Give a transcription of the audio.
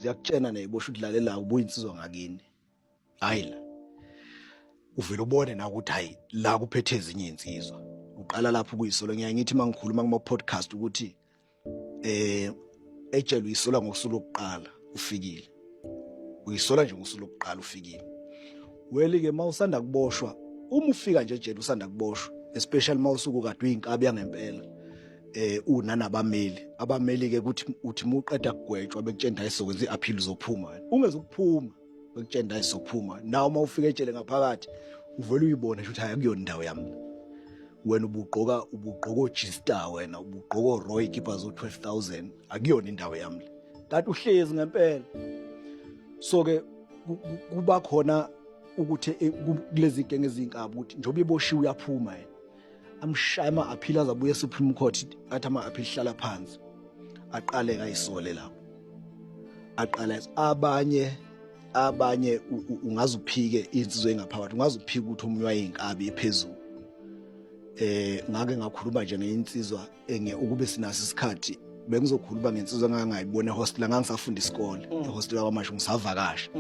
Ziyakutshena neyibosha udlalela ubuyinsizwa ngakini. Hayi la. Uvela ubone na ukuthi hayi la kuphethe ezinye insizwa. Uqala lapho kuyisola ngiyaye ngithi mangikhuluma kuma podcast ukuthi eh ejele uyisola ngosuku lokuqala ufikile. Uyisola nje ngosuku lokuqala ufikile. Weli ke mawusanda kuboshwa uma ufika nje ejele usanda kuboshwa especially mawusuku kade uyinkabi yangempela eh unanabameli abameli ke ukuthi uthi muqeda kugwetshwa bekutshenda isokwenza iappeal uzophuma wena ungeze ukuphuma bekutshenda isophuma nawe uma ufika ejele ngaphakathi uvele uyibone ukuthi hayi akuyona indawo yami wena ubugqoka ubugqoka oG-Star wena ubugqoka oRoy keeper zo 12000 akuyona indawo yami le kanti uhlezi ngempela so ke kuba khona ukuthi eh, kulezi genge ezinkabi ukuthi njengoba iboshiwe uyaphuma yena amshaya ama-appeal aze abuye eSupreme Court athi ama-appeal hlala phansi aqale kayisole lapho aqala abanye abanye ungaze uphike insizwa engaphakathi ungaze uphike ukuthi omunye wayeyinkabi ephezulu eh ngake ngakhuluma nje ngeinsizwa enge ukube sinaso isikhathi bengizokhuluma ngensizwa engangayibona ehostel ngangisafunda isikole. ehostel kwamashu ngisavakasha.